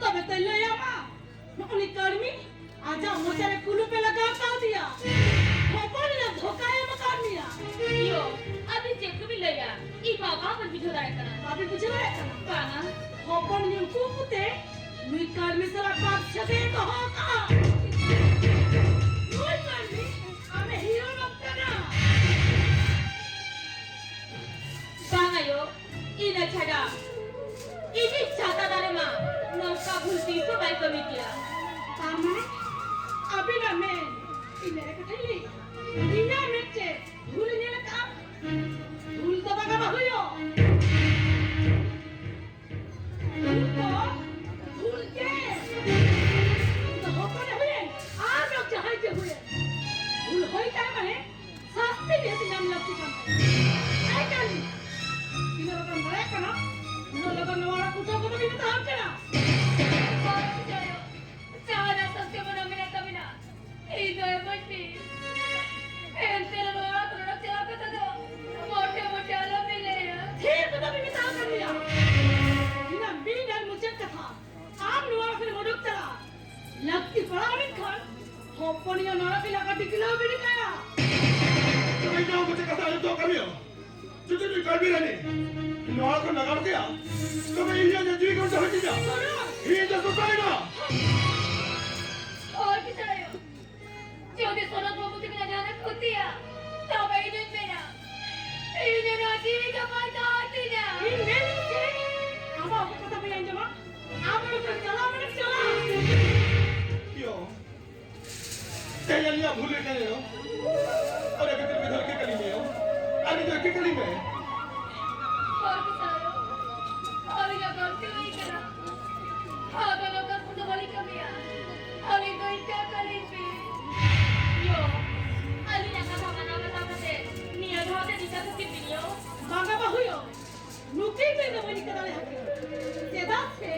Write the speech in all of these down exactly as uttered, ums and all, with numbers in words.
ᱛᱚᱵᱮ ᱛᱚᱧ ᱞᱟᱹᱭᱟᱢᱟ, ᱱᱩᱜᱼᱩ ᱱᱩᱭ ᱠᱟᱹᱲᱢᱤ ᱟᱡᱟᱜ ᱢᱚᱪᱟ ᱨᱮ ᱠᱩᱞᱩᱯ ᱮ ᱞᱟᱜᱟᱣ ᱠᱟᱣᱫᱮᱭᱟ᱾ ᱦᱚᱯᱚᱱ ᱮᱨᱟ ᱫᱷᱳᱠᱟᱭ ᱮᱢ ᱟᱠᱟᱫ ᱢᱮᱭᱟ᱾ ᱭᱳ, ᱟᱹᱵᱤᱱ ᱪᱮᱫ ᱠᱚᱵᱤᱱ ᱞᱟᱹᱭᱟ? ᱤᱧ ᱢᱟ ᱚᱠᱟ ᱦᱚᱸ ᱵᱟᱹᱧ ᱵᱩᱡᱷᱟᱹᱣ ᱫᱟᱲᱮᱭᱟᱜ ᱠᱟᱱᱟ᱾ ᱵᱟᱵᱤᱱ ᱵᱩᱡᱷᱟᱹᱣ ᱫᱟᱲᱮᱭᱟᱜ ᱠᱟᱱᱟ? ᱵᱟᱝᱟ᱾ ᱦᱚᱯᱚᱱ ᱧᱩ ᱠᱩ ᱠᱚᱛᱮ ᱱᱩᱭ ᱠᱟᱹᱲᱢᱤ ᱥᱟᱞᱟᱜ ᱵᱟᱫ ᱥᱟᱹᱜᱟᱹᱭ ᱫᱚᱦᱚ ᱠᱟᱜᱼᱟ᱾ ᱱᱩᱭ ᱠᱟᱹᱲᱢᱤ ᱟᱢᱮ ᱦᱤᱨᱳ ᱠᱟᱱᱟ᱾ ᱵᱟᱝ ᱟᱭᱳ, ᱤᱱᱟᱹ ᱪᱷᱟᱰᱟ ᱤᱧᱤᱡ ᱪᱷᱟᱛᱟ ᱫᱟᱨᱮ ᱢᱟ ᱱᱚᱝᱠᱟ ᱵᱷᱩᱞ ᱛᱤᱥ ᱦᱚᱸ ᱵᱟᱭ ᱠᱟᱹᱢᱤ ᱠᱮᱭᱟ᱾ ᱛᱟᱨ ᱢᱟᱱᱮ ᱟᱹᱵᱤᱱᱟᱜ ᱢᱮᱱ, ᱤᱧ ᱢᱮᱱ ᱠᱟᱛᱷᱟᱧ ᱞᱟᱹᱭ, ᱤᱧᱟᱹᱜ ᱢᱮᱫ ᱪᱮᱫ ᱵᱷᱩᱞ ᱧᱮᱞ ᱟᱠᱟᱫᱼᱟ? ᱵᱷᱩᱞ ᱫᱚ ᱵᱟᱝᱟ ᱵᱟᱹᱦᱩᱭᱳ᱾ ᱵᱷᱩᱞ ᱫᱚ ᱵᱷᱩᱞ ᱜᱮ᱾ ᱩᱱᱤ ᱫᱚ ᱦᱚᱯᱚᱱᱮ ᱦᱩᱭᱮᱱ, ᱟᱨ ᱵᱟᱝ ᱡᱟᱦᱟᱸᱭ ᱜᱮ ᱦᱩᱭᱮᱱ, ᱵᱷᱩᱞ ᱦᱩᱭ ᱠᱟᱱ ᱢᱟᱱᱮ ᱥᱟᱥᱛᱤ ᱱᱤᱦᱟᱹᱛ ᱧᱟᱢ ᱞᱟᱹᱠᱛᱤ ᱠᱟᱱ ᱛᱟᱭᱟ᱾ ᱦᱮᱸ ᱠᱟᱹᱲᱢᱤ, ᱛᱤᱱᱟᱹᱜ ᱞᱚᱜᱚᱱ ᱫᱟᱲᱮᱭᱟᱜ ᱠᱟᱱᱟ, ᱩᱱᱟᱹᱜ ᱞᱚᱜᱚᱱ ᱱᱚᱣᱟ ᱚᱲᱟᱜ ᱠᱷᱚᱱ ᱩᱰᱩᱠ ᱠᱟᱛᱮ ᱜᱮ ᱢᱮᱛᱟ ᱦᱟᱢ ᱠᱟᱱᱟ᱾ ᱵᱟᱝ ᱵᱩᱡᱷᱟᱹᱣ᱾ ᱡᱟᱦᱟᱱᱟᱜ ᱥᱟᱥᱛᱤ ᱢᱟᱱᱟ ᱢᱮᱱᱟᱜ ᱛᱟᱵᱤᱱᱟ, ᱤᱧ ᱫᱚ ᱮᱢᱟᱹᱧ ᱵᱤᱱ᱾ ᱮᱱᱛᱮ ᱨᱮᱦᱚᱸ ᱱᱚᱣᱟ ᱚᱲᱟᱜ ᱠᱷᱚᱱ ᱚᱰᱚᱠ ᱪᱟᱞᱟᱣ ᱠᱟᱛᱷᱟ ᱫᱚ ᱢᱚᱴᱷᱮ ᱢᱚᱴᱷᱮ ᱟᱞᱚᱵᱤᱱ ᱞᱟᱹᱭᱟ᱾ ᱛᱷᱤᱨ ᱠᱚᱫᱚ ᱵᱤᱱ ᱢᱮᱛᱟ ᱟᱠᱟᱫ ᱞᱮᱭᱟ᱾ ᱤᱱᱟᱹ ᱢᱤᱫ ᱟᱨ ᱢᱩᱪᱟᱹᱫ ᱠᱟᱛᱷᱟ, ᱟᱢ ᱱᱚᱣᱟ ᱚᱲᱟᱜ ᱠᱷᱚᱱ ᱚᱰᱚᱠ ᱪᱟᱞᱟᱜ ᱞᱟᱹᱠᱛᱤ ᱯᱟᱲᱟᱣ ᱞᱮᱱᱠᱷᱟᱱ ᱦᱚᱯᱚᱱᱤᱭᱟᱹ ᱱᱚᱲᱟ ᱵᱤᱞᱟ ᱠᱟᱹᱴᱤᱡ ᱜᱤᱞᱟᱹᱣ ᱜᱤᱰᱤ ᱠᱟᱭᱟ᱾ ᱛᱚᱵᱮ ᱤᱧ ᱫᱚ ᱢᱩᱪᱟᱹᱫ ᱠᱟᱛᱷᱟ ᱟᱸᱡᱚᱢ ᱛᱚ ᱠᱟᱹᱢᱤᱭᱟ᱾ ᱡᱩᱫᱤ ᱱᱩᱭ ᱠᱟᱹᱲᱢᱤ ᱨᱟᱱᱤ ᱱᱚᱣᱟ ᱠᱚ ᱱᱟᱜᱟᱢ ᱠᱮᱭᱟ, ᱛᱚᱵᱮ ᱤᱧ ᱦᱚᱸ ᱡᱤᱣᱤ ᱠᱚ ᱰᱟᱹᱦᱤ ᱠᱤᱧᱟ᱾ ᱤᱧ ᱫᱚ ᱥᱚᱥᱟᱭᱮᱱᱟ᱾ ᱦᱳᱭ, ᱠᱤᱥᱟᱹᱬ ᱟᱭᱳ, ᱡᱩᱫᱤ ᱥᱚᱱᱚᱛ ᱵᱟᱹᱵᱩ ᱛᱟᱹᱠᱤᱱᱟᱜ ᱡᱟᱦᱟᱱᱟᱜ ᱠᱷᱚᱛᱤᱭᱟ, ᱛᱚᱵᱮ ᱤᱧ ᱦᱚᱸᱧ ᱢᱮᱱᱟ, ᱤᱧ ᱦᱚᱸ ᱱᱚᱣᱟ ᱡᱤᱣᱤ ᱜᱮ ᱵᱟᱭ ᱫᱚᱦᱚ ᱛᱤᱧᱟ᱾ ᱤᱧ ᱢᱮᱱ ᱪᱮᱫ? ᱟᱢᱟᱜ ᱚᱠᱟ ᱠᱟᱛᱷᱟ ᱵᱟᱹᱧ ᱟᱸᱡᱚᱢᱟ? ᱟᱢ ᱚᱠᱟ ᱪᱟᱞᱟᱣ ᱢᱟᱱᱮ ᱪᱟᱞᱟᱣ᱾ ᱭᱳ, ᱛᱮᱦᱮᱧ ᱟᱹᱞᱤᱧᱟᱜ ᱵᱷᱩᱞ ᱦᱩᱭ ᱠᱟᱱᱟ ᱭᱳ᱾ ᱚᱱᱟ ᱠᱷᱟᱹᱛᱤᱨ ᱢᱤᱫ ᱫᱷᱟᱣ ᱤᱠᱟᱹ ᱠᱟᱹᱞᱤᱧ ᱢᱮ ᱭᱳ᱾ ᱟᱹᱞᱤᱧ ᱫᱚ ᱤᱠᱟᱹ ᱠᱟᱹᱞᱤᱧ ᱢᱮ᱾ ᱦᱳᱭ ᱠᱤᱥᱟᱹᱬ ᱟᱭᱳ, ᱟᱹᱞᱤᱧᱟᱜ ᱜᱟᱹᱞᱛᱤ ᱦᱩᱭ ᱠᱟᱱᱟ᱾ ᱟᱫᱚ ᱱᱚᱝᱠᱟ ᱠᱚᱫᱚ ᱵᱟᱹᱞᱤᱧ ᱠᱟᱹᱢᱤᱭᱟ᱾ ᱟᱹᱞᱤᱧ ᱫᱚ ᱤᱱᱠᱟᱹ ᱠᱟᱹᱞᱤᱧ ᱯᱮ᱾ ᱭᱳ, ᱟᱹᱞᱤᱧᱟᱜ ᱠᱟᱛᱷᱟ ᱢᱟᱱᱟᱣ ᱵᱟᱛᱟᱣ ᱠᱟᱛᱮ ᱱᱤᱭᱟᱹ ᱫᱷᱟᱣ ᱛᱮ ᱱᱤᱝᱠᱟᱹ ᱠᱷᱟᱹᱛᱤᱨ ᱵᱤᱱ ᱭᱳ᱾ ᱵᱟᱝᱟ ᱵᱟᱹᱦᱩ ᱭᱳ, ᱱᱩᱠᱤᱱ ᱫᱚ ᱤᱧ ᱫᱚ ᱵᱟᱹᱧ ᱤᱠᱟᱹ ᱫᱟᱲᱮ ᱟᱹᱠᱤᱱᱟ᱾ ᱪᱮᱫᱟᱜ ᱥᱮ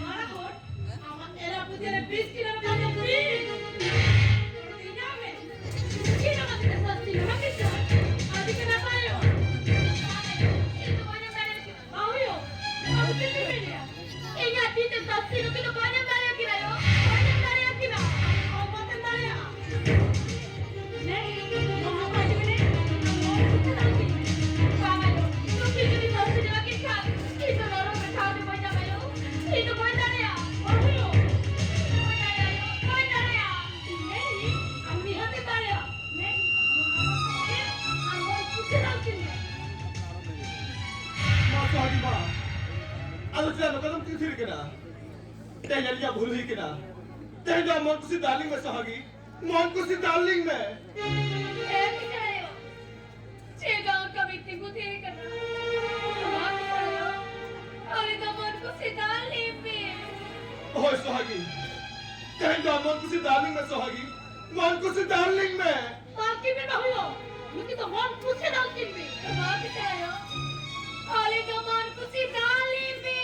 ᱢᱟᱨᱟᱝ ᱦᱚᱲ ᱟᱢᱟᱜ ᱮᱨᱟ ᱯᱩᱛᱤ ᱨᱮ ᱵᱤᱥ ᱠᱤᱞᱳ ᱨᱮ ᱠᱟᱡᱚ ᱵᱤᱥ᱾ ᱤᱧᱟᱹᱜ ᱢᱮ, ᱱᱩᱠᱤᱱ ᱟᱢᱟᱜ ᱛᱮ ᱥᱟᱥᱛᱤ ᱮᱢᱟ ᱠᱤᱱ ᱠᱷᱟᱱ ᱟᱹᱰᱤ ᱜᱮ ᱱᱟᱯᱟᱭᱚᱜᱼᱟ᱾ ᱤᱧ ᱫᱚ ᱵᱟᱹᱧ ᱮᱢ ᱫᱟᱲᱮᱭᱟᱜ ᱠᱟᱱᱟ᱾ ᱵᱟᱹᱦᱩ ᱭᱳ, ᱛᱮᱦᱮᱧ ᱟᱹᱞᱤᱧᱟᱜ ᱵᱷᱩᱞ ᱦᱩᱭ ᱠᱟᱱᱟ᱾ ᱛᱮᱦᱮᱧ ᱫᱚ ᱢᱚᱱ ᱠᱩᱥᱤ ᱫᱟᱞᱤᱧ ᱢᱮ ᱥᱚᱦᱟᱜᱤ, ᱢᱚᱱ ᱠᱩᱥᱤ ᱫᱟᱞᱤᱧ ᱢᱮ᱾ ᱦᱮᱸ ᱵᱤᱴᱟᱭᱚ, ᱪᱮᱫᱟᱜ ᱚᱱᱠᱟ ᱵᱤᱱ ᱛᱤᱸᱜᱩ ᱛᱷᱤᱨ ᱠᱟᱱᱟ? ᱢᱟ ᱵᱤᱴᱟᱭᱚ, ᱟᱞᱮ ᱫᱚ ᱢᱚᱱ ᱠᱩᱥᱤ ᱫᱟᱞᱤᱧ ᱢᱮ᱾ ᱦᱳᱭ ᱥᱚᱦᱟᱜᱤ, ᱛᱮᱦᱮᱧ ᱫᱚ ᱢᱚᱱ ᱠᱩᱥᱤ ᱫᱟᱞᱤᱧ ᱢᱮ ᱥᱚᱦᱟᱜᱤ, ᱢᱚᱱ ᱠᱩᱥᱤ ᱫᱟᱞᱤᱧ ᱢᱮ᱾ ᱵᱟᱝᱠᱤᱱ ᱢᱮ ᱵᱟᱹᱦᱩ, ᱱᱩᱠᱤᱱ ᱫᱚ ᱢᱚᱱ ᱠᱩᱥᱤ ᱫᱟᱞ ᱠᱤᱱ ᱢᱮ᱾ ᱵᱟᱝ ᱵᱤᱴᱟᱭᱚ, ᱟᱞᱮ ᱫᱚ ᱢᱚᱱ ᱠᱩᱥᱤ ᱫᱟᱞ ᱞᱤᱧ ᱢᱮ᱾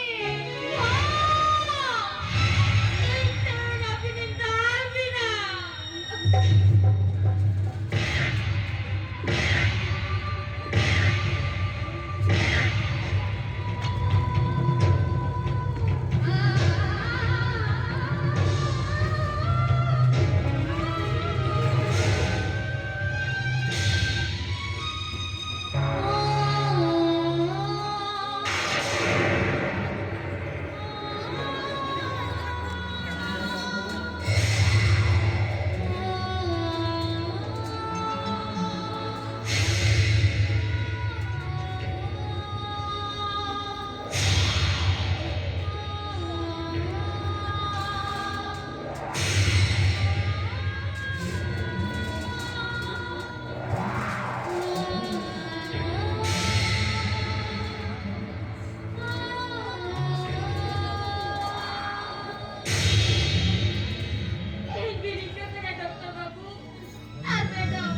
ᱤᱧ ᱛᱮᱦᱮᱧ ᱟᱹᱵᱤᱱ ᱤᱧ ᱫᱟᱞ ᱵᱤᱱᱟ᱾ ᱤᱧ ᱵᱤᱱ ᱤᱠᱟᱹ ᱠᱟᱱᱟ, ᱰᱚᱠᱴᱚᱨ ᱵᱟᱹᱵᱩ᱾ ᱟᱨ ᱢᱮᱰᱟᱢ,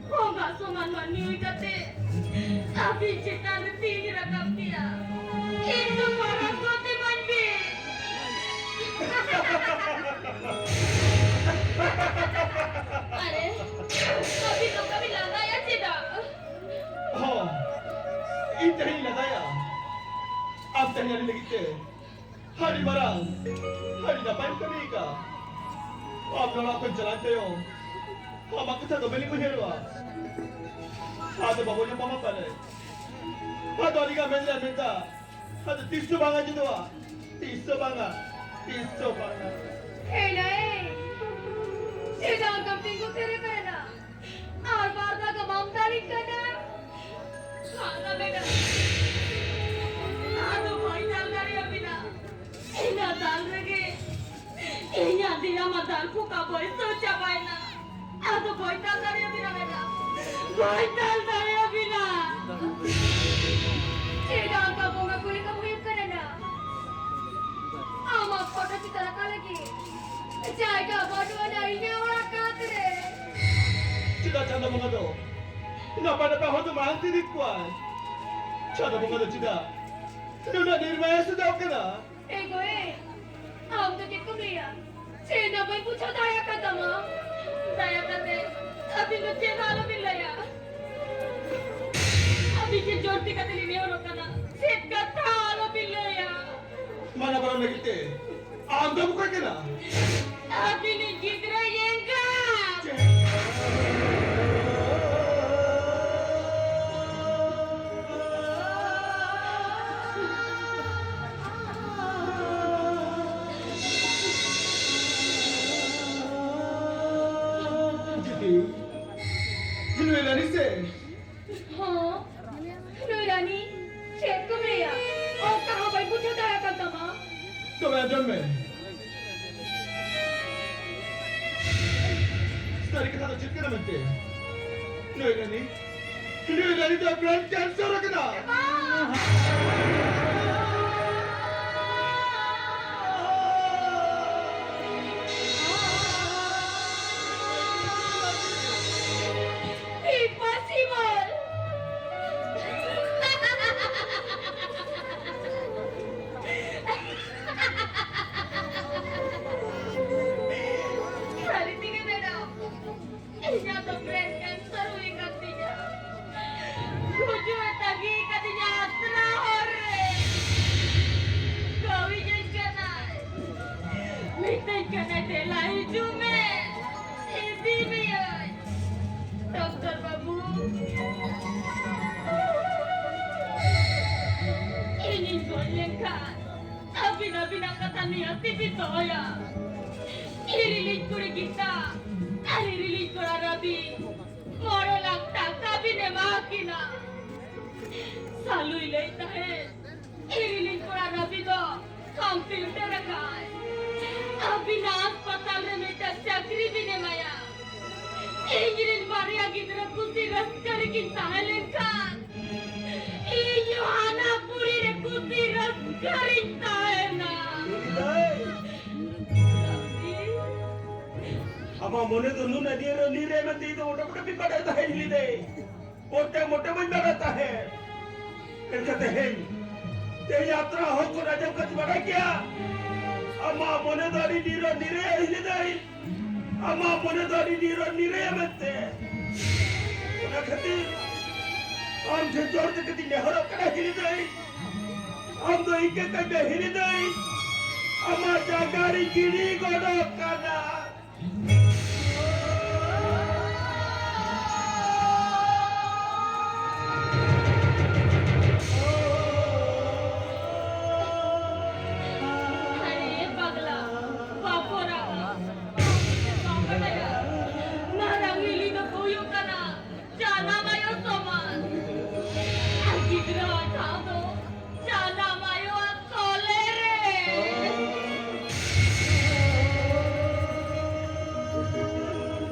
ᱵᱚᱸᱜᱟ ᱥᱚᱢᱟᱱ ᱢᱟᱹᱱᱢᱤ ᱦᱩᱭ ᱠᱟᱛᱮ ᱟᱹᱵᱤᱱ ᱪᱮᱛᱟᱱ ᱨᱮ ᱛᱤ ᱞᱤᱧ ᱨᱟᱠᱟᱵ ᱠᱮᱭᱟ᱾ ᱤᱧ ᱫᱚ ᱯᱟᱨᱚᱢ ᱜᱚᱫ ᱮᱢᱟᱹᱧ ᱵᱤᱱ᱾ ᱟᱨᱮ, ᱟᱹᱵᱤᱱ ᱱᱚᱝᱠᱟ ᱵᱤᱱ ᱞᱟᱸᱫᱟᱭᱟ ᱪᱮᱫᱟᱜ? ᱦᱚᱸ, ᱤᱧ ᱛᱮᱦᱮᱧ ᱞᱟᱸᱫᱟᱭᱟ᱾ ᱟᱢ ᱛᱮᱦᱮᱧ ᱟᱹᱰᱤ ᱞᱟᱹᱜᱤᱫ ᱛᱮ ᱟᱹᱰᱤ ᱢᱟᱨᱟᱝ, ᱟᱹᱰᱤ ᱱᱟᱯᱟᱭ ᱠᱟᱹᱢᱤ ᱟᱠᱟᱫ᱾ ᱟᱢ ᱱᱚᱣᱟ ᱠᱷᱚᱱ ᱪᱟᱞᱟᱣ ᱛᱟᱭᱚᱢ ᱟᱢᱟᱜ ᱠᱟᱛᱷᱟ ᱫᱚᱢᱮ ᱞᱤᱧ ᱩᱭᱦᱟᱹᱨᱚᱜᱼᱟ᱾ ᱟᱫᱚ ᱵᱟᱵᱚ ᱧᱟᱯᱟᱢᱟ ᱯᱟᱞᱮ᱾ ᱟᱫᱚ ᱟᱹᱰᱤ ᱜᱟᱱ ᱢᱮᱱ ᱨᱮᱭᱟᱜ ᱢᱮᱱᱫᱟ, ᱟᱫᱚ ᱛᱤᱥ ᱦᱚᱸ ᱵᱟᱝ ᱟᱸᱡᱮᱫᱚᱜᱼᱟ, ᱛᱤᱥ ᱦᱚᱸ ᱵᱟᱝᱟ, ᱛᱤᱥ ᱦᱚᱸ ᱵᱟᱝᱟ᱾ ᱮ ᱱᱟᱭ, ᱪᱮᱫᱟᱜ ᱚᱱᱠᱟᱢ ᱛᱤᱸᱜᱩ ᱛᱷᱤᱨ ᱟᱠᱟᱱᱟ? ᱟᱨ ᱵᱟᱨ ᱫᱷᱟᱣ ᱫᱚ ᱵᱟᱢ ᱫᱟᱞᱤᱧ ᱠᱟᱱᱟ? ᱵᱟᱝᱟ ᱢᱮᱰᱟᱢ, ᱟᱫᱚ ᱵᱟᱹᱧ ᱫᱟᱞ ᱫᱟᱲᱮᱭᱟᱵᱤᱱᱟ᱾ ᱤᱱᱟᱹ ᱫᱟᱞ ᱨᱮᱜᱮ ᱟᱢᱟᱜ ᱫᱟᱜ ᱠᱚ ᱠᱟᱵᱚᱭ ᱥᱟᱹᱛ ᱪᱟᱵᱟᱭᱮᱱᱟ᱾ ᱟᱫᱚ ᱵᱟᱹᱧ ᱛᱟᱞ ᱫᱟᱲᱮᱭᱟᱵᱤᱱᱟ ᱢᱮᱰᱟᱢ, ᱵᱟᱹᱧ ᱛᱟᱞ ᱫᱟᱲᱮᱭᱟᱵᱤᱱᱟ᱾ ᱪᱮᱫᱟᱜ ᱚᱱᱠᱟ ᱵᱚᱸᱜᱟ ᱠᱚ ᱞᱮᱠᱟ ᱦᱩᱭᱩᱜ ᱠᱟᱱᱟ ᱱᱟ? ᱟᱢᱟᱜ ᱯᱷᱳᱴᱳ ᱪᱤᱛᱟᱹᱨ ᱟᱸᱠᱟᱣ ᱞᱟᱹᱜᱤᱫ ᱡᱟᱭᱜᱟ ᱵᱟᱹᱱᱩᱜ ᱟᱱᱟ ᱤᱧᱟᱹᱜ ᱚᱲᱟᱜ ᱠᱟᱸᱛ ᱨᱮ᱾ ᱪᱮᱫᱟᱜ ᱪᱟᱸᱫᱚ ᱵᱚᱸᱜᱟ ᱫᱚ ᱱᱟᱯᱟᱭ ᱱᱟᱯᱟᱭ ᱦᱚᱲ ᱫᱚ ᱢᱟᱲᱟᱝ ᱛᱮ ᱤᱫᱤ ᱠᱚᱣᱟ? ᱪᱟᱸᱫᱚ ᱵᱚᱸᱜᱟ ᱫᱚ ᱪᱮᱫᱟᱜ ᱱᱩᱱᱟᱹᱜ ᱱᱤᱨᱢᱟᱭᱟ ᱥᱟᱡᱟᱣ ᱠᱟᱱᱟ? ᱮ ᱜᱚᱭ, ᱟᱢ ᱫᱚ ᱪᱮᱫ ᱠᱚᱢ ᱞᱟᱹᱭᱟ? ᱪᱮᱫ ᱦᱚᱸ ᱵᱟᱹᱧ ᱵᱩᱡᱷᱟᱹᱣ ᱫᱟᱲᱮᱭᱟᱜ ᱠᱟᱱ ᱛᱟᱢᱟ᱾ ᱫᱟᱭᱟ ᱠᱟᱛᱮ ᱟᱹᱵᱤᱱ ᱫᱚ ᱪᱮᱫ ᱦᱚᱸ ᱟᱞᱚᱵᱤᱱ ᱞᱟᱹᱭᱟ᱾ ᱟᱹᱵᱤᱱ ᱴᱷᱮᱱ ᱡᱳᱨ ᱛᱮ ᱠᱟᱛᱮ ᱞᱤᱧ ᱱᱮᱦᱚᱨᱚᱜ ᱠᱟᱱᱟ, ᱪᱮᱫ ᱠᱟᱛᱷᱟ ᱟᱞᱚᱵᱤᱱ ᱞᱟᱹᱭᱟ᱾ ᱢᱟᱱᱟ ᱵᱟᱨᱚᱱ ᱞᱟᱹᱜᱤᱫ ᱛᱮ ᱟᱢ ᱫᱚᱢ ᱚᱠᱚᱭ ᱠᱟᱱᱟ? ᱟᱹᱵᱤᱱᱤᱡ ᱜᱤᱫᱽᱨᱟᱹ ᱮᱸᱜᱟᱛ᱾ ᱡᱩᱫᱤ ᱱᱩᱭ ᱨᱟᱱᱤ ᱥᱮ ᱦᱚᱸ, ᱱᱩᱭ ᱨᱟᱱᱤ, ᱪᱮᱫ ᱠᱚᱢ ᱞᱟᱹᱭᱟ? ᱚᱠᱟ ᱦᱚᱸ ᱵᱟᱹᱧ ᱵᱩᱡᱷᱟᱹᱣ ᱫᱟᱲᱮᱭᱟᱜ ᱠᱟᱱ ᱛᱟᱢᱟ᱾ ᱛᱚᱵᱮ ᱟᱸᱡᱚᱢ ᱢᱮ, ᱥᱟᱹᱨᱤ ᱠᱟᱛᱷᱟ ᱫᱚ ᱪᱮᱫ ᱠᱟᱱᱟ ᱢᱮᱱᱛᱮ? ᱱᱩᱭ ᱨᱟᱱᱤ, ᱱᱩᱭ ᱨᱟᱱᱤ ᱫᱚ brain cancer ᱟᱠᱟᱱᱟ᱾ Impossible! ᱥᱟᱹᱨᱤ ᱛᱮᱜᱮ ᱢᱮᱰᱟᱢ, ᱤᱧᱟᱹᱜ ᱫᱚ brain cancer ᱦᱩᱭ ᱟᱠᱟᱱ ᱛᱤᱧᱟ᱾ ᱜᱩᱡᱩᱜ ᱮ ᱛᱟᱺᱜᱤ ᱠᱟᱫᱤᱧᱟ ᱟᱥᱨᱟ ᱦᱚᱨ ᱨᱮ᱾ ᱠᱟᱹᱣᱤᱡᱟᱹᱧ ᱠᱟᱱᱟᱭ, ᱢᱤᱛᱟᱹᱧ ᱠᱟᱱᱟᱭ, "ᱫᱮᱞᱟ ᱦᱤᱡᱩᱜ ᱢᱮ, ᱤᱫᱤ ᱢᱮᱭᱟᱹᱧ ᱰᱚᱠᱴᱚᱨ ᱵᱟᱹᱵᱩ᱾ ᱤᱧᱤᱧ ᱜᱚᱡ ᱞᱮᱱᱠᱷᱟᱱ ᱟᱹᱵᱤᱱ ᱟᱹᱵᱤᱱᱟᱜ ᱠᱟᱛᱷᱟ ᱱᱤᱦᱟᱹᱛᱤ ᱵᱤᱱ ᱫᱚᱦᱚᱭᱟ᱾ ᱤᱨᱤᱞᱤᱡ ᱠᱩᱲᱤ ᱜᱤᱛᱟ ᱟᱨ ᱤᱨᱤᱞᱤᱡ ᱠᱚᱲᱟ ᱨᱟᱵᱤ ᱢᱚᱬᱮ ᱞᱟᱠᱷ ᱴᱟᱠᱟ ᱵᱤᱱ ᱮᱢᱟ ᱠᱤᱱᱟ᱾" ᱥᱟᱞᱩᱭ ᱞᱟᱹᱭ ᱛᱟᱦᱮᱸᱫ, ᱤᱨᱤᱞᱤᱡ ᱠᱚᱲᱟ ᱨᱟᱵᱤ ᱫᱚ ᱠᱚᱢᱯᱤᱭᱩᱴᱟᱨ ᱟᱠᱟᱫ᱾ ᱟᱹᱵᱤᱱᱟᱜ ᱦᱟᱥᱯᱟᱛᱟᱞ ᱤᱧ ᱨᱮᱱ ᱵᱟᱨᱭᱟ ᱜᱤᱫᱽᱨᱟᱹ ᱠᱩᱥᱤ ᱨᱟᱹᱥᱠᱟᱹ ᱨᱮᱠᱤᱱ ᱛᱟᱦᱮᱸ ᱞᱮᱱᱠᱷᱟᱱ, ᱤᱧ ᱦᱚᱸ ᱦᱟᱱᱟ ᱯᱩᱨᱤ ᱨᱮ ᱠᱩᱥᱤ ᱨᱟᱹᱥᱠᱟᱹ ᱨᱤᱧ ᱛᱟᱦᱮᱱᱟ᱾ ᱟᱢᱟᱜ ᱢᱚᱱᱮ ᱫᱚ ᱱᱩᱱᱟᱹᱜ ᱱᱤᱨᱟᱹ ᱱᱤᱨᱟᱹᱭ ᱢᱮᱱᱛᱮ ᱤᱧ ᱫᱚ ᱢᱚᱴᱟᱢᱩᱴᱤ ᱵᱟᱹᱧ ᱵᱟᱰᱟᱭ ᱛᱟᱦᱮᱸᱫ ᱦᱤᱞᱤ ᱫᱟᱹᱭ᱾ ᱢᱚᱴᱮ ᱢᱚᱴᱮ ᱵᱟᱹᱧ ᱵᱟᱰᱟᱭ ᱛᱟᱦᱮᱸᱫ᱾ ᱮᱱᱠᱷᱟᱱ ᱛᱮᱦᱮᱧ, ᱛᱮᱦᱮᱧ ᱟᱛᱨᱟ ᱦᱚᱲ ᱠᱚ ᱟᱸᱡᱚᱢ ᱠᱟᱛᱮ ᱵᱟᱰᱟᱭ ᱠᱮᱭᱟ, ᱟᱢᱟᱜ ᱢᱚᱱᱮ ᱫᱚ ᱟᱹᱰᱤ ᱱᱤᱨᱟᱹ ᱱᱤᱨᱟᱹᱭ ᱦᱤᱞᱤ ᱫᱟᱹᱭ᱾ ᱟᱢᱟᱜ ᱢᱚᱱᱮ ᱫᱚ ᱟᱹᱰᱤ ᱱᱤᱨᱚᱲ ᱱᱤᱨᱟᱹᱭᱟ ᱢᱮᱱᱛᱮ᱾ ᱚᱱᱟ ᱠᱷᱟᱹᱛᱤᱨ ᱟᱢ ᱴᱷᱮᱱ ᱡᱳᱨ ᱛᱮ ᱠᱟᱹᱴᱤᱡ ᱱᱮᱦᱚᱨᱚᱜ ᱠᱟᱱᱟ ᱦᱤᱞᱤ ᱫᱟᱹᱭ᱾ ᱟᱢ ᱫᱚ ᱤᱠᱟᱹ ᱠᱟᱭ ᱢᱮ ᱦᱤᱞᱤ ᱫᱟᱹᱭ᱾ ᱟᱢᱟᱜ ᱡᱟᱸᱜᱟ ᱨᱮ ᱜᱤᱰᱤ ᱜᱚᱰᱚᱜ ᱠᱟᱱᱟ᱾ ᱟᱨᱮ ᱯᱟᱜᱽᱞᱟ, ᱵᱟᱯᱚᱨᱟ, ᱵᱟᱯᱚᱨᱟ, ᱢᱟᱨᱟᱝ ᱦᱤᱞᱤ ᱫᱚᱠᱚ ᱦᱩᱭᱩᱜ ᱠᱟᱱᱟ ᱡᱟᱱᱟᱢ ᱟᱭᱳ ᱥᱚᱢᱟᱱ᱾ ᱟᱨ ᱜᱤᱫᱽᱨᱟᱹ ᱟᱜ ᱴᱷᱟᱶ ᱫᱚ ᱡᱟᱱᱟᱢ ᱟᱭᱳᱣᱟᱜ ᱠᱚᱞᱮ ᱨᱮ᱾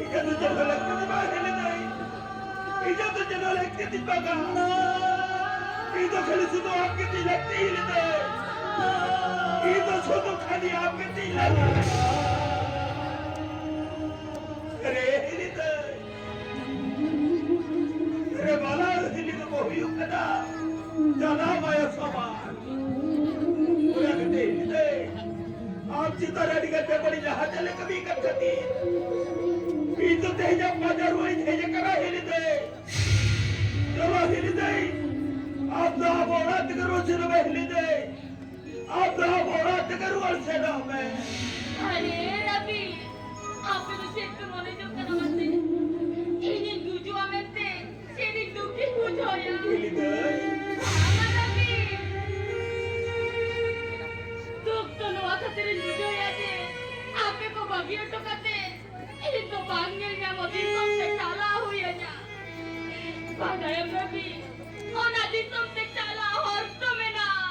ᱤᱧᱟᱹᱜ ᱫᱚ ᱪᱮᱫ ᱦᱚᱸ ᱞᱟᱹᱠᱛᱤ ᱵᱟᱝ ᱦᱤᱞᱤ ᱫᱟᱹᱭ᱾ ᱤᱧᱟᱹᱜ ᱫᱚ ᱪᱮᱫ ᱦᱚᱸ ᱞᱟᱹᱠᱛᱤ ᱵᱟᱝᱟ᱾ ᱤᱧ ᱫᱚ ᱠᱷᱟᱹᱞᱤ ᱥᱩᱫᱷᱩ ᱟᱢ ᱜᱮ ᱛᱤᱧ ᱞᱟᱹᱠᱛᱤ ᱦᱤᱞᱤ ᱫᱟᱹᱭ᱾ ᱤᱧ ᱫᱚ ᱥᱩᱫᱷᱩ ᱠᱷᱟᱹᱞᱤ ᱟᱢ ᱜᱮ ᱛᱤᱧ ᱞᱟᱹᱠᱛᱤ᱾ ᱟᱨᱮ ᱦᱤᱞᱤ ᱫᱟᱹᱭ᱾ ᱨᱮ ᱵᱟᱞᱟ ᱦᱤᱞᱤ ᱫᱚᱠᱚ ᱦᱩᱭᱩᱜ ᱠᱟᱱᱟ ᱡᱟᱱᱟᱢ ᱟᱭᱳ ᱥᱚᱢᱟᱱ᱾ ᱚᱱᱟ ᱠᱷᱟᱹᱛᱤᱨ ᱦᱤᱞᱤ ᱫᱟᱹᱭ, ᱟᱢ ᱪᱮᱛᱟᱱ ᱨᱮ ᱟᱹᱰᱤ ᱜᱟᱱ ᱵᱮᱵᱟᱹᱲᱤᱡ ᱱᱟᱦᱟᱪᱟᱨ ᱞᱮ ᱠᱟᱹᱢᱤ ᱠᱟᱱ ᱠᱷᱟᱹᱛᱤᱨ ᱤᱧ ᱫᱚ ᱛᱮᱦᱮᱧ ᱟᱢ ᱯᱟᱸᱡᱟ ᱨᱩᱣᱟᱹᱲᱤᱧ ᱦᱮᱡ ᱟᱠᱟᱱᱟ ᱦᱤᱞᱤ ᱫᱟᱹᱭ᱾ ᱪᱚᱞᱚ ᱦᱤᱞᱤ ᱫᱟᱹᱭ, ᱟᱢ ᱫᱚ ᱟᱢ ᱚᱲᱟᱜ ᱛᱮᱜᱮ ᱨᱩᱣᱟᱹᱲ ᱥᱮᱱᱚᱜ ᱢᱮ ᱦᱤᱞᱤ ᱫᱟᱹᱭ᱾ ᱟᱢ ᱫᱚ ᱟᱢ ᱚᱲᱟᱜ ᱛᱮᱜᱮ ᱨᱩᱣᱟᱹᱲ ᱥᱮᱱᱚᱜ ᱢᱮ᱾ ᱟᱨᱮ ᱨᱟᱵᱤ, ᱟᱯᱮ ᱫᱚ ᱪᱮᱫ ᱯᱮ ᱢᱚᱱᱮ ᱡᱚᱝ ᱠᱟᱱᱟ ᱢᱟᱥᱮ? ᱤᱧᱤᱧ ᱜᱩᱡᱩᱜᱼᱟ ᱢᱮᱱᱛᱮ ᱪᱮᱫ ᱤᱧ ᱫᱩᱠ ᱤᱧ ᱵᱩᱡᱷᱟᱹᱣᱭᱟ? ᱦᱤᱞᱤ ᱫᱟᱹᱭ᱾ ᱵᱟᱝᱟ ᱨᱟᱵᱤ, ᱫᱩᱠ ᱫᱚ ᱱᱚᱣᱟ ᱠᱷᱟᱹᱛᱤᱨ ᱤᱧ ᱵᱩᱡᱷᱟᱹᱣᱭᱟ ᱡᱮ ᱟᱯᱮ ᱠᱚ ᱵᱟᱹᱜᱤ ᱦᱚᱴᱚ ᱠᱟᱛᱮ ᱤᱧ ᱫᱚ ᱵᱟᱝ ᱧᱮᱞ ᱧᱟᱢᱚᱜ ᱫᱤᱥᱚᱢ ᱛᱮ ᱪᱟᱞᱟᱣ ᱦᱩᱭ ᱟᱹᱧᱟ᱾ ᱵᱟᱰᱟᱭᱟᱢ ᱨᱟᱵᱤ, ᱚᱱᱟ ᱫᱤᱥᱚᱢ ᱛᱮ ᱪᱟᱞᱟᱜ ᱦᱚᱨ ᱫᱚ ᱢᱮᱱᱟᱜᱼᱟ,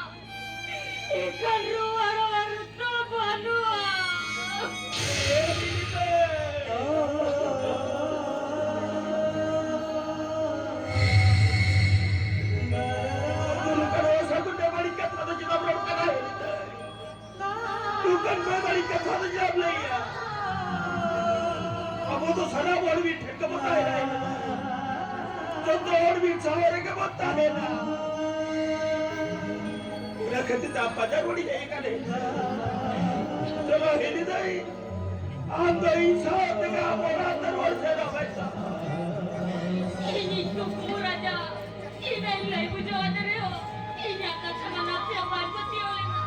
ᱮᱱᱠᱷᱟᱱ ᱨᱩᱣᱟᱹᱲ ᱦᱚᱨ ᱫᱚ ᱵᱟᱹᱱᱩᱜᱼᱟ᱾ ᱥᱟᱱᱟᱢ ᱦᱚᱲ ᱢᱤᱫ ᱴᱷᱮᱱ ᱜᱮᱵᱚ ᱛᱟᱦᱮᱱᱟ᱾ ᱡᱚᱛᱚ ᱦᱚᱲ ᱢᱤᱫ ᱥᱟᱶ ᱨᱮᱜᱮ ᱵᱚ ᱛᱟᱦᱮᱱᱟ᱾ ᱚᱱᱟ ᱠᱷᱟᱹᱛᱤᱨ ᱛᱮ ᱟᱢ ᱵᱟᱡᱟᱨ ᱵᱟᱹᱲᱤ ᱦᱮᱡ ᱟᱠᱟᱱᱟ᱾ ᱪᱚᱞᱚ ᱦᱤᱞᱤ ᱫᱟᱹᱭ, ᱟᱢ ᱫᱚ ᱤᱧ ᱥᱟᱶ ᱛᱮᱜᱮ ᱟᱢ ᱚᱲᱟᱜ ᱛᱮ ᱨᱩᱣᱟᱹᱲ ᱥᱮᱱᱚᱜ ᱢᱮ᱾ ᱤᱧᱤᱡ ᱠᱩᱠᱢᱩ ᱨᱟᱡᱟ, ᱤᱧᱤᱧ ᱞᱟᱹᱭ ᱵᱩᱡᱷᱟᱹᱣ ᱟᱫᱮ ᱨᱮᱦᱚᱸ, ᱤᱧᱟᱜ ᱠᱟᱛᱷᱟ ᱢᱟ ᱱᱟᱥᱮ ᱦᱚᱸ ᱵᱟᱭ ᱯᱟᱹᱛᱭᱟᱹᱣ ᱞᱮᱱᱟ᱾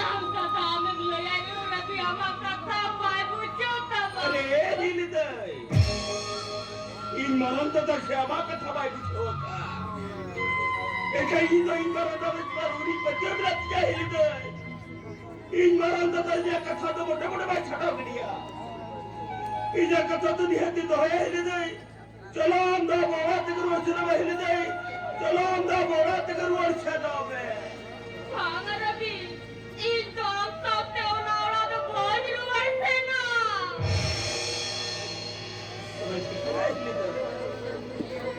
ᱟᱢ ᱫᱟᱫᱟ, ᱟᱢᱮᱢ ᱞᱟᱹᱭᱟᱭ ᱨᱮᱦᱚᱸ ᱨᱟᱹᱵᱤ ᱟᱢᱟᱜ ᱠᱟᱛᱷᱟ ᱵᱟᱭ ᱵᱩᱡᱷᱟᱹᱣ ᱛᱟᱢᱟ᱾ ᱟᱨᱮ ᱦᱤᱞᱤ ᱫᱟᱹᱭ, ᱤᱧ ᱢᱟᱨᱟᱝ ᱫᱟᱫᱟ ᱥᱮ ᱟᱢᱟᱜ ᱠᱟᱛᱷᱟ ᱵᱟᱭ ᱵᱩᱡᱷᱟᱹᱣ ᱟᱠᱟᱫ᱾ ᱮᱱᱠᱷᱟᱱ ᱤᱧ ᱫᱚ ᱤᱧ ᱢᱟᱨᱟᱝ ᱫᱟᱫᱟ ᱪᱮᱛᱟᱱ ᱨᱮ ᱩᱱᱤ ᱯᱟᱹᱛᱭᱟᱹᱣ ᱢᱮᱱᱟᱜ ᱛᱤᱧᱟ ᱦᱤᱞᱤ ᱫᱟᱹᱭ᱾ ᱤᱧ ᱢᱟᱨᱟᱝ ᱫᱟᱫᱟ ᱤᱧᱟᱜ ᱠᱟᱛᱷᱟ ᱫᱚ ᱢᱚᱴᱮ ᱢᱚᱴᱮ ᱵᱟᱭ ᱪᱷᱟᱰᱟᱣ ᱜᱤᱰᱤᱭᱟ᱾ ᱤᱧᱟᱜ ᱠᱟᱛᱷᱟ ᱫᱚ ᱱᱤᱦᱟᱹᱛ ᱤᱧ ᱫᱚᱦᱚᱭᱟ ᱦᱤᱞᱤ ᱫᱟᱹᱭ᱾ ᱪᱚᱞᱚ ᱟᱢ ᱫᱚ ᱟᱢ ᱚᱲᱟᱜ ᱛᱮᱜᱮ ᱨᱩᱣᱟᱹᱲ ᱥᱮᱱᱚᱜ ᱢᱮ ᱦᱤᱞᱤ ᱫᱟᱹᱭ᱾ ᱪᱚᱞᱚ ᱟᱢ ᱫᱚ ᱟᱢ ᱚᱲᱟᱜ ᱛᱮᱜᱮ ᱨᱩᱣᱟᱹᱲ ᱥᱮᱱᱚᱜ ᱢᱮ᱾ ᱵᱟᱝᱟ ᱨᱚᱵᱤ, ᱤᱧ ᱫᱚ ᱟᱢ ᱥᱟᱶᱛᱮ ᱚᱱᱟ ᱚᱲᱟᱜ ᱫᱚ ᱵᱟᱹᱧ ᱨᱩᱣᱟᱹᱲ ᱥᱮᱱᱟ᱾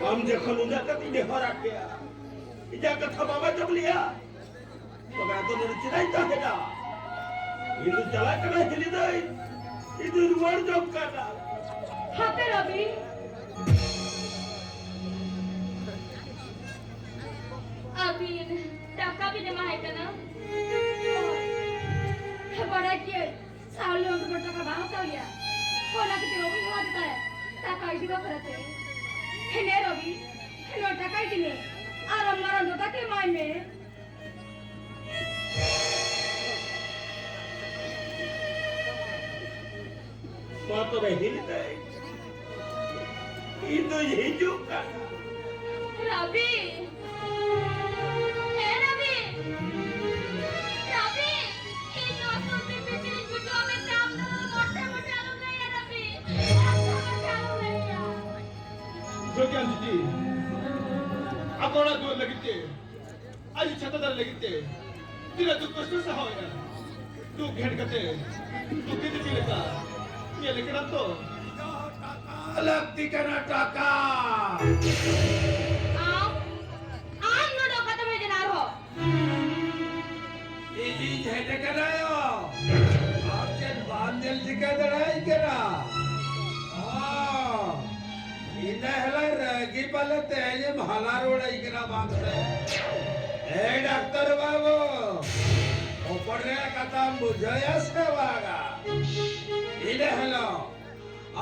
ᱟᱢ ᱡᱚᱠᱷᱚᱱ ᱩᱱᱟᱹᱜ ᱠᱟᱛᱮᱧ ᱱᱮᱦᱚᱨᱟᱫ ᱢᱮᱭᱟ, ᱤᱧᱟᱜ ᱠᱟᱛᱷᱟ ᱵᱟᱢ ᱟᱸᱡᱚᱢ ᱞᱮᱭᱟ᱾ ᱛᱚᱵᱮ ᱟᱫᱚ ᱱᱚᱰᱮ ᱪᱮᱫᱟᱜ ᱤᱧ ᱛᱟᱦᱮᱱᱟ? ᱤᱧ ᱫᱚ ᱪᱟᱞᱟᱜ ᱠᱟᱱᱟ ᱦᱤᱞᱤ ᱫᱟᱹᱭ᱾ ᱤᱧ ᱫᱚ ᱨᱩᱣᱟᱹᱲ ᱡᱚᱝ ᱠᱟᱱᱟ᱾ ᱦᱟᱯᱮ ᱨᱚᱵᱤ, ᱟᱹᱵᱤᱱ ᱴᱟᱠᱟ ᱵᱤᱱ ᱮᱢᱟᱭ ᱠᱟᱱᱟ? ᱵᱟᱲᱟᱭ ᱠᱮᱫ ᱥᱟᱣᱞᱤ ᱚᱸᱰᱮ ᱠᱷᱚᱱ ᱴᱟᱠᱟ ᱵᱟᱝ ᱦᱟᱛᱟᱣ ᱜᱮᱭᱟ᱾ ᱚᱱᱟ ᱠᱷᱟᱹᱛᱤᱨ ᱚᱵᱤᱱ ᱦᱚᱦᱚ ᱟᱫᱮ ᱛᱟᱦᱮᱸᱫ ᱴᱟᱠᱟ ᱤᱫᱤ ᱵᱟᱠᱷᱨᱟ ᱛᱮ᱾ ᱦᱮᱸ ᱨᱚᱵᱤ, ᱦᱮᱸ ᱴᱟᱠᱟ ᱤᱫᱤ ᱢᱮ᱾ ᱟᱨ ᱟᱢ ᱢᱟᱨᱟᱝ ᱫᱟᱫᱟ ᱴᱷᱮᱱ ᱮᱢᱟᱭ ᱢᱮ᱾ ᱢᱟ ᱛᱚᱵᱮ ᱦᱤᱞᱤ ᱫᱟᱹᱭ, ᱤᱧ ᱫᱩᱧ ᱦᱤᱡᱩᱜ ᱠᱟᱱᱟ᱾ ᱨᱚᱵᱤ! ᱮ ᱨᱚᱵᱤ! ᱨᱚᱵᱤ! ᱤᱧ ᱱᱚᱣᱟ ᱥᱩᱨ ᱨᱮ ᱢᱤᱪᱷᱤᱞᱤᱧ ᱵᱩᱡᱷᱟᱹᱣ ᱢᱮᱱᱛᱮ ᱟᱢ ᱫᱚ ᱢᱚᱴᱷᱮ ᱢᱚᱴᱷᱮ ᱟᱞᱚᱢ ᱞᱟᱹᱭᱟ ᱨᱚᱵᱤ! ᱢᱚᱴᱷᱮ ᱢᱚᱴᱷᱮ ᱟᱞᱚᱢ ᱞᱟᱹᱭᱟ! ᱡᱳᱜᱤᱭᱟᱱ ᱡᱩᱫᱤ ᱟᱠᱚ ᱚᱲᱟᱜ ᱫᱩᱣᱟᱹᱨ ᱞᱟᱹᱜᱤᱫ ᱛᱮ ᱟᱡ ᱪᱷᱟᱛᱟ ᱫᱟᱨᱮ ᱞᱟᱹᱜᱤᱫ ᱛᱮ ᱛᱤᱱᱟᱹᱜ ᱫᱩᱠ ᱠᱚᱥᱴᱚ ᱥᱟᱦᱟᱣᱮᱫᱼᱟ᱾ ᱫᱩᱠ ᱜᱷᱮᱸᱴ ᱠᱟᱛᱮ ᱫᱩᱠᱷᱤ ᱫᱤᱯᱤᱞ ᱞᱮᱠᱟ ᱧᱮᱞ ᱠᱟᱱᱟ ᱛᱚ᱾ ᱞᱟᱹᱠᱛᱤ ᱠᱟᱱᱟ ᱴᱟᱠᱟ᱾ ᱟᱢ, ᱟᱢ ᱱᱚᱰᱮ ᱚᱠᱟ ᱛᱮᱢ ᱦᱮᱡ ᱮᱱᱟ ᱟᱨᱦᱚᱸ? ᱤᱧᱤᱧ ᱦᱮᱡ ᱟᱠᱟᱱᱟ ᱭᱳ᱾ ᱟᱢ ᱪᱮᱫ ᱵᱟᱢ ᱧᱮᱞ ᱴᱷᱤᱠᱟᱹ ᱫᱟᱲᱮᱭᱟᱹᱧ ᱠᱟᱱᱟ? ᱦᱮᱞᱟ ᱨᱟᱹᱜᱤ ᱯᱟᱞᱮ ᱛᱮᱦᱮᱧᱮᱢ ᱦᱟᱞᱟ ᱨᱩᱣᱟᱹᱲᱟᱹᱧ ᱠᱟᱱᱟ ᱵᱟᱝ ᱥᱮ? ᱮ ᱰᱟᱠᱛᱟᱨ ᱵᱟᱹᱵᱩ, ᱦᱚᱯᱚᱱ ᱨᱮᱭᱟᱜ ᱠᱟᱛᱷᱟᱢ ᱵᱩᱡᱷᱟᱹᱣᱭᱟ ᱥᱮ ᱵᱟᱝᱟ? ᱤᱱᱟᱹ ᱦᱤᱞᱳᱜ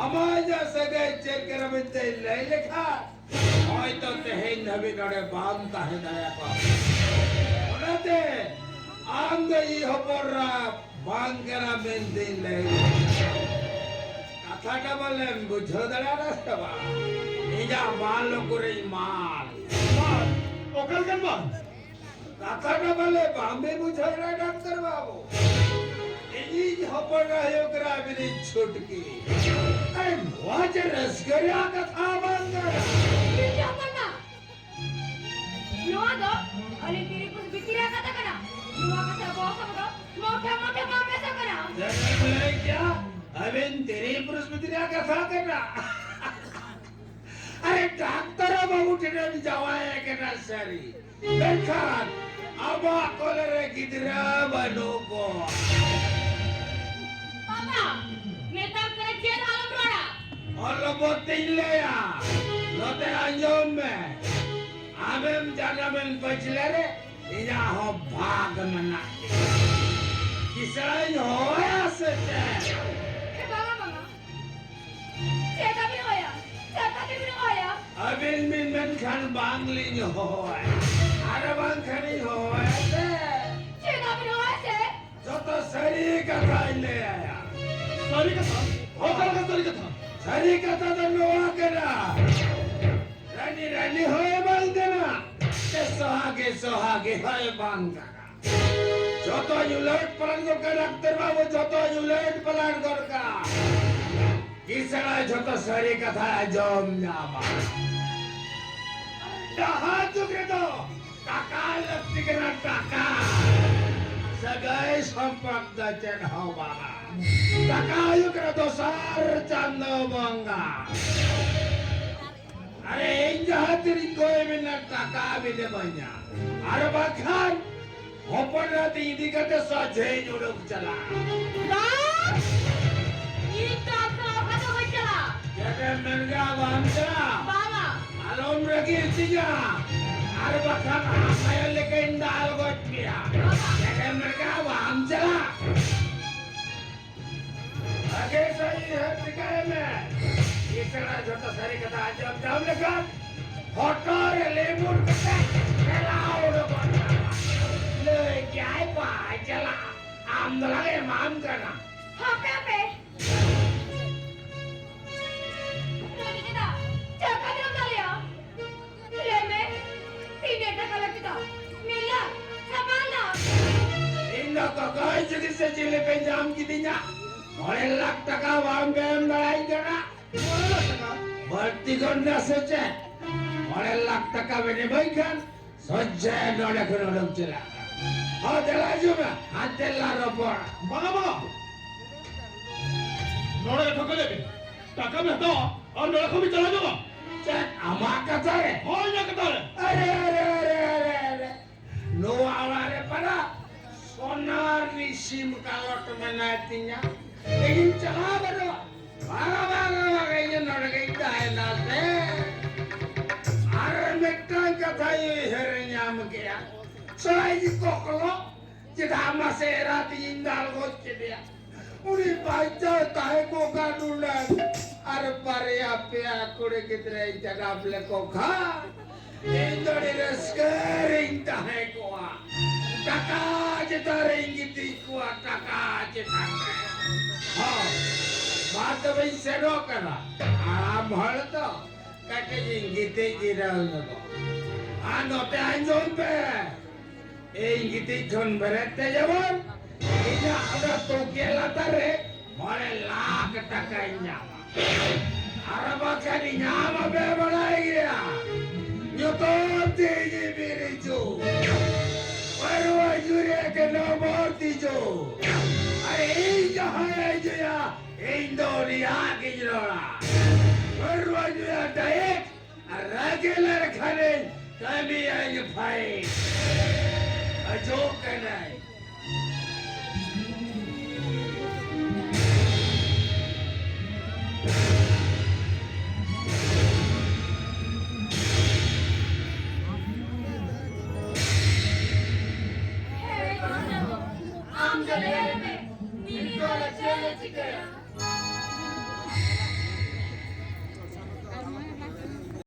ᱟᱢᱟᱜ ᱡᱟ ᱥᱟᱹᱜᱟᱹᱭ ᱪᱮᱫ ᱠᱟᱱᱟ ᱢᱮᱱᱛᱮ ᱞᱟᱹᱭ ᱞᱮᱠᱷᱟᱱ ᱦᱚᱭᱛᱚ ᱛᱮᱦᱮᱧ ᱫᱷᱟᱹᱵᱤᱡ ᱱᱚᱰᱮ ᱵᱟᱢ ᱛᱟᱦᱮᱸ ᱫᱟᱲᱮᱭᱟᱠᱚᱣᱟ᱾ ᱚᱱᱟᱛᱮ ᱟᱢ ᱫᱚ ᱤᱧ ᱦᱚᱯᱚᱱ ᱨᱟ ᱵᱟᱝ ᱠᱟᱱᱟ ᱢᱮᱱᱛᱮᱧ ᱞᱟᱹᱭ᱾ ᱠᱟᱛᱷᱟᱴᱟ ᱵᱚᱞᱮᱢ ᱵᱩᱡᱷᱟᱹᱣ ᱫᱟᱲᱮᱭᱟᱫᱟ ᱥᱮ ᱵᱟᱝ? ᱤᱧᱟᱜ ᱢᱟᱞ ᱩᱠᱩᱨᱤᱧ ᱢᱟᱞ᱾ ᱢᱟᱞ? ᱚᱠᱟ ᱞᱮᱠᱟᱱ ᱢᱟᱞ? ᱠᱟᱛᱷᱟᱴᱟ ᱵᱚᱞᱮ ᱵᱟᱢ ᱵᱩᱡᱷᱟᱹᱣ ᱫᱟᱲᱮᱭᱟᱫᱟ ᱰᱟᱠᱛᱟᱨ ᱵᱟᱹᱵᱩ? ᱤᱧᱤᱡ ᱦᱚᱯᱚᱱ ᱮᱨᱟ ᱦᱩᱭᱩᱜ ᱠᱟᱱᱟ ᱟᱹᱵᱤᱱᱤᱡ ᱪᱷᱩᱴᱠᱤ᱾ ᱟᱨᱮ ᱱᱚᱣᱟ ᱪᱮᱫ ᱨᱟᱹᱥᱠᱟᱹ ᱨᱮᱭᱟᱜ ᱠᱟᱛᱷᱟ ᱵᱟᱝ ᱠᱟᱱᱟ? ᱤᱧᱤᱡ ᱦᱚᱯᱚᱱ ᱮᱨᱟ? ᱱᱚᱣᱟ ᱫᱚ ᱟᱹᱞᱤᱧ ᱛᱤᱨᱤ ᱯᱩᱨᱩᱥ ᱵᱷᱤᱛᱤᱨ ᱨᱮᱭᱟᱜ ᱠᱟᱛᱷᱟ ᱠᱟᱱᱟ᱾ ᱱᱚᱣᱟ ᱠᱟᱛᱷᱟ ᱵᱚᱦᱚᱜ ᱥᱟᱢᱟᱝ ᱨᱮ ᱢᱚᱴᱷᱮ ᱢᱚᱴᱷᱮ ᱵᱟᱝ ᱵᱮᱥᱚᱜ ᱠᱟᱱᱟ᱾ ᱪᱮᱫ ᱮᱢ ᱞᱟᱹᱭ ᱠᱮᱭᱟ? ᱟᱹᱵᱤᱱ ᱛᱤᱨᱤ ᱯᱩᱨᱩᱥ ᱵᱷᱤᱛᱤᱨ ᱨᱮᱭᱟᱜ ᱠᱟᱛᱷᱟ ᱠᱟᱱᱟ? ᱟᱨᱮ ᱰᱟᱠᱛᱟᱨ ᱵᱟᱹᱵᱩ ᱴᱷᱮᱱ ᱮᱢ ᱡᱟᱶᱟᱭ ᱠᱟᱱᱟ ᱥᱟᱹᱨᱤ, ᱢᱮᱱᱠᱷᱟᱱ ᱟᱢᱟᱜ ᱠᱚᱞᱮ ᱨᱮ ᱜᱤᱫᱽᱨᱟᱹ ᱵᱟᱹᱱᱩᱜ ᱠᱚᱣᱟ᱾ ᱵᱟᱵᱟ, ᱱᱮᱛᱟᱨ ᱠᱚᱨᱮ ᱪᱮᱫ ᱟᱞᱚᱢ ᱨᱚᱲᱟ᱾ ᱚᱞ ᱵᱚᱛᱤᱧ ᱞᱟᱹᱭᱟ, ᱱᱚᱛᱮ ᱟᱸᱡᱚᱢ ᱢᱮ᱾ ᱟᱢᱮᱢ ᱡᱟᱱᱟᱢᱮᱱ ᱯᱟᱹᱪᱷᱞᱟᱹ ᱨᱮ ᱤᱧᱟᱜ ᱦᱚᱸ ᱵᱷᱟᱜᱽ ᱢᱮᱱᱟᱜ ᱛᱤᱧᱟ᱾ ᱠᱤᱥᱟᱹᱬᱟᱹᱧ ᱦᱚᱦᱚᱭᱟ ᱥᱮ ᱪᱮᱫ? ᱮ ᱵᱟᱵᱟ, ᱵᱟᱵᱟ, ᱪᱮᱫ ᱟᱹᱵᱤᱱ ᱦᱚᱦᱚᱭᱟ? ᱪᱮᱫ ᱠᱟᱛᱮ ᱵᱤᱱ ᱦᱚᱦᱚᱭᱟ? ᱟᱹᱵᱤᱱ ᱵᱤᱱ ᱢᱮᱱᱠᱷᱟᱱ ᱵᱟᱝᱞᱤᱧ ᱦᱚᱦᱚᱭᱟ, ᱟᱨ ᱵᱟᱝᱠᱷᱟᱱᱤᱧ ᱦᱚᱦᱚᱭᱟ ᱥᱮ? ᱪᱮᱫ ᱟᱹᱵᱤᱱ ᱦᱚᱦᱚᱭᱟ ᱥᱮ? ᱡᱚᱛᱚ ᱥᱟᱹᱨᱤ ᱠᱟᱛᱷᱟᱧ ᱞᱟᱹᱭᱟᱭᱟ᱾ ᱥᱟᱹᱨᱤ ᱠᱟᱛᱷᱟ? ᱚᱠᱟ ᱞᱮᱠᱟ ᱥᱟᱹᱨᱤ ᱠᱟᱛᱷᱟ? ᱥᱟᱹᱨᱤ ᱠᱟᱛᱷᱟ ᱫᱚ ᱱᱚᱣᱟ ᱠᱟᱱᱟ, ᱨᱟᱹᱱᱤ ᱨᱟᱹᱱᱤ ᱦᱚᱸᱭ ᱵᱟᱝ ᱠᱟᱱᱟ, ᱥᱮ ᱥᱚᱦᱟᱜᱮ ᱥᱚᱦᱟᱜᱮ ᱦᱚᱸᱭ ᱵᱟᱝ ᱠᱟᱱᱟ᱾ ᱡᱚᱛᱚ ᱩᱞᱟᱹᱴ ᱯᱟᱞᱟᱴ ᱫᱚᱨᱠᱟᱨ ᱰᱟᱠᱛᱟᱨ ᱵᱟᱹᱵᱩ, ᱡᱚᱛᱚ ᱩᱞᱟᱹᱴ ᱯᱟᱞᱟᱴ ᱫᱚᱨᱠᱟᱨ᱾ ᱠᱤᱥᱟᱹᱬᱟ ᱡᱚᱛᱚ ᱥᱟᱹᱨᱤ ᱠᱟᱛᱷᱟ ᱟᱸᱡᱚᱢ ᱧᱟᱢᱟ᱾ ᱰᱟᱦᱟᱨ ᱡᱩᱜᱽ ᱨᱮᱫᱚ ᱴᱟᱠᱟ ᱞᱟᱹᱠᱛᱤ ᱠᱟᱱᱟ, ᱴᱟᱠᱟ᱾ ᱥᱟᱹᱜᱟᱹᱭ ᱥᱚᱢᱯᱚᱨᱠ ᱫᱚ ᱪᱮᱫ ᱦᱚᱸ ᱵᱟᱝᱟ᱾ ᱴᱟᱠᱟ ᱦᱩᱭᱩᱜ ᱠᱟᱱᱟ ᱫᱚᱥᱟᱨ ᱪᱟᱸᱫᱚ ᱵᱚᱸᱜᱟ᱾ ᱟᱨᱮ, ᱤᱧ ᱡᱟᱦᱟᱸ ᱛᱤᱨᱤᱧ ᱠᱚᱭ ᱢᱮᱱᱟ, ᱴᱟᱠᱟ ᱵᱤᱱ ᱮᱢᱟᱹᱧᱟ᱾ ᱟᱨ ᱵᱟᱝᱠᱷᱟᱱ ᱦᱚᱯᱚᱱ ᱮᱨᱟ ᱛᱤᱧ ᱤᱫᱤ ᱠᱟᱛᱮ ᱥᱚᱡᱷᱮᱧ ᱩᱰᱩᱠ ᱪᱟᱞᱟᱜᱼᱟ᱾ ᱵᱟᱝ! ᱤᱧ ᱫᱚ ᱟᱢ ᱥᱟᱶ ᱚᱠᱟ ᱛᱮᱦᱚᱸ ᱵᱟᱹᱧ ᱪᱟᱞᱟᱜᱼᱟ᱾ ᱪᱮᱫ ᱮᱢ ᱢᱮᱱ ᱜᱮᱭᱟ, ᱵᱟᱢ ᱪᱟᱞᱟᱜᱼᱟ? ᱛᱤᱧᱟ, ᱟᱨ ᱵᱟᱠᱷᱟᱱ ᱟᱢ ᱟᱭᱳ ᱞᱮᱠᱟᱧ ᱫᱟᱞ ᱜᱚᱡ ᱢᱮᱭᱟ᱾ ᱮᱠᱮᱱ ᱢᱮᱱᱠᱷᱟᱱ ᱵᱟᱢ ᱪᱟᱞᱟᱜ᱾ ᱟᱜᱮ ᱥᱟᱹᱨᱤ ᱦᱟᱹᱨ ᱴᱷᱤᱠᱟᱹᱭ ᱢᱮ᱾ ᱤᱥᱟᱹᱲᱟ ᱡᱷᱚᱛᱚ ᱥᱟᱹᱨᱤ ᱠᱟᱛᱷᱟ ᱟᱸᱡᱚᱢ ᱧᱟᱢ ᱞᱮᱠᱷᱟᱱ ᱦᱚᱴᱚᱜ ᱨᱮ ᱞᱮᱵᱩᱨ ᱠᱟᱛᱮ ᱴᱷᱮᱞᱟᱣ ᱩᱰᱩᱠᱚᱜ ᱛᱟᱢᱟ᱾ ᱞᱟᱹᱭ ᱠᱮᱜᱼᱟᱭ ᱵᱟᱭ ᱪᱟᱞᱟᱜᱼᱟ, ᱟᱢ ᱫᱚᱞᱟᱝ ᱮᱢᱟᱢ ᱠᱟᱱᱟ᱾ ᱦᱟᱯᱮ, ᱦᱟᱯᱮ᱾ ᱱᱚᱰᱮ ᱪᱮᱫᱟᱜ? ᱪᱟᱠᱟ ᱫᱚᱢ ᱫᱟᱞᱮᱭᱟ? ᱞᱟᱹᱭ ᱢᱮ, ᱛᱤᱱᱟᱹᱜ ᱴᱟᱠᱟ ᱞᱟᱹᱠᱛᱤ ᱛᱟᱢ? ᱢᱤᱫ ᱞᱟᱠᱷ ᱥᱮ ᱵᱟᱨ ᱞᱟᱠᱷ? ᱤᱧ ᱫᱚ ᱠᱚᱠᱚᱭ ᱪᱩᱠᱤ ᱥᱮ ᱪᱤᱞᱤ ᱯᱮ ᱧᱟᱢ ᱠᱤᱫᱤᱧᱟ? ᱢᱚᱬᱮ ᱞᱟᱠᱷ ᱴᱟᱠᱟ ᱵᱟᱝ ᱯᱮ ᱮᱢ ᱫᱟᱲᱮᱭᱟᱹᱧ ᱠᱟᱱᱟ? ᱢᱚᱬᱮ ᱞᱟᱠᱷ ᱴᱟᱠᱟ? ᱵᱟᱹᱲᱛᱤ ᱜᱚᱱᱰᱟ ᱥᱮ ᱪᱮᱫ? ᱢᱚᱬᱮ ᱞᱟᱠᱷ ᱴᱟᱠᱟ ᱵᱮᱱ ᱮᱢᱟᱹᱧ ᱠᱷᱟᱱ ᱥᱚᱡᱷᱮ ᱱᱚᱰᱮ ᱠᱷᱚᱱ ᱩᱰᱩᱠ ᱪᱟᱞᱟᱜ ᱠᱟᱱᱟ᱾ ᱦᱚᱸ, ᱫᱮᱞᱟ ᱦᱤᱡᱩᱜ ᱢᱮ, ᱦᱟᱱᱛᱮ ᱞᱟᱝ ᱨᱚᱯᱚᱲᱟ᱾ ᱵᱟᱝᱟ, ᱵᱟᱝᱟ᱾ ᱱᱚᱰᱮ ᱜᱮ ᱴᱷᱟᱹᱣᱠᱟᱹ ᱞᱮᱫ ᱵᱤᱱ᱾ ᱴᱟᱠᱟ ᱵᱤᱱ ᱦᱟᱛᱟᱣᱟ ᱟᱨ ᱱᱚᱰᱮ ᱠᱷᱚᱱ ᱵᱤᱱ ᱪᱟᱞᱟᱣ ᱧᱚᱜᱼᱟ᱾ ᱪᱮᱫ, ᱟᱢᱟᱜ ᱠᱟᱛᱷᱟ ᱨᱮ? ᱦᱳᱭ, ᱤᱧᱟᱹᱜ ᱠᱟᱛᱷᱟ ᱨᱮ᱾ ᱟᱨᱮ, ᱟᱨᱮ, ᱟᱨᱮ, ᱟᱨᱮ, ᱟᱨᱮ᱾ ᱱᱚᱣᱟ ᱚᱲᱟᱜ ᱨᱮ ᱯᱟᱨᱟ ᱥᱚᱱᱟ ᱨᱤᱱᱤᱡ ᱥᱤᱢ ᱠᱟᱞᱚᱴ ᱢᱮᱱᱟᱭ ᱛᱤᱧᱟ᱾ ᱤᱧᱤᱧ ᱪᱟᱞᱟᱣ ᱜᱚᱫᱚᱜᱼᱟ᱾ ᱵᱟᱝᱟ, ᱵᱟᱝᱟ, ᱵᱟᱝᱟ, ᱤᱧ ᱱᱚᱰᱮ ᱜᱤᱧ ᱛᱟᱦᱮᱱᱟ ᱥᱮ᱾ ᱟᱨ ᱢᱤᱫᱴᱟᱝ ᱠᱟᱛᱷᱟᱧ ᱩᱭᱦᱟᱹᱨ ᱧᱟᱢ ᱠᱮᱜᱼᱟ᱾ ᱥᱟᱞᱟ ᱤᱧ ᱠᱚᱠᱞᱚ ᱪᱮᱫᱟᱜ ᱢᱟᱥᱮ ᱮᱨᱟ ᱛᱤᱧᱤᱧ ᱫᱟᱞ ᱜᱚᱡ ᱠᱮᱫᱮᱭᱟ? ᱩᱱᱤ ᱵᱟᱧᱪᱟᱣ ᱛᱟᱦᱮᱸ ᱠᱚᱜ ᱠᱷᱟᱱ ᱩᱱᱟᱹᱝ ᱟᱨ ᱵᱟᱨᱭᱟ ᱯᱮᱭᱟ ᱠᱩᱲᱤ ᱜᱤᱫᱽᱨᱟᱹᱭ ᱡᱟᱱᱟᱢ ᱞᱮᱠᱚ ᱠᱷᱟᱱ ᱤᱧ ᱫᱚ ᱟᱹᱰᱤ ᱨᱟᱹᱥᱠᱟᱹ ᱨᱤᱧ ᱛᱟᱦᱮᱸ ᱠᱚᱜᱼᱟ᱾ ᱴᱟᱠᱟ ᱪᱮᱛᱟᱱ ᱨᱤᱧ ᱜᱤᱛᱤᱡ ᱠᱚᱜᱼᱟ, ᱴᱟᱠᱟ ᱪᱮᱛᱟᱱ ᱨᱮ᱾ ᱦᱚᱸ, ᱢᱟ ᱛᱚᱵᱮᱧ ᱥᱮᱱᱚᱜ ᱠᱟᱱᱟ᱾ ᱦᱟᱲᱟᱢ ᱦᱚᱲ ᱫᱚ ᱠᱟᱹᱴᱤᱡ ᱤᱧ ᱜᱤᱛᱤᱡ ᱡᱤᱨᱟᱹᱣ ᱧᱚᱜᱚᱜ᱾ ᱟᱨ ᱱᱚᱛᱮ ᱟᱸᱡᱚᱢ ᱯᱮ, ᱤᱧ ᱜᱤᱛᱤᱡ ᱠᱷᱚᱱ ᱵᱮᱨᱮᱫ ᱛᱮ ᱡᱮᱢᱚᱱ ᱤᱧᱟᱜ ᱚᱱᱟ ᱛᱚᱠᱤᱭᱟᱹ ᱞᱟᱛᱟᱨ ᱨᱮ ᱢᱚᱬᱮ ᱞᱟᱠᱷ ᱴᱟᱠᱟᱧ ᱧᱟᱢᱟ᱾ ᱟᱨ ᱵᱟᱠᱷᱟᱱ ᱤᱧ ᱧᱟᱢᱟ ᱯᱮ ᱵᱟᱲᱟᱭ ᱜᱮᱭᱟ, ᱧᱩᱛᱩᱢ ᱛᱤᱧ ᱵᱤᱨᱤᱡᱩ᱾ ᱯᱟᱹᱨᱣᱟᱹ ᱧᱩᱨᱮ ᱠᱮ ᱱᱚᱢᱚᱨ ᱛᱤᱡᱩ᱾ ᱟᱨ ᱤᱧ ᱡᱟᱦᱟᱸᱭ ᱡᱚᱭᱟ, ᱤᱧ ᱫᱚ ᱩᱱᱤᱭᱟᱜ ᱜᱤᱧ ᱨᱚᱲᱟ᱾ ᱯᱟᱹᱨᱣᱟᱹ ᱧᱩᱭᱟ ᱰᱟᱭᱮᱴ, ᱟᱨ ᱨᱟᱜᱮ ᱞᱮᱱᱠᱷᱟᱱᱤᱧ ᱠᱟᱹᱢᱤᱭᱟᱹᱧ ᱯᱷᱟᱭᱤᱴ᱾ ᱟᱸᱡᱚᱢ ᱠᱟᱱᱟᱭ᱾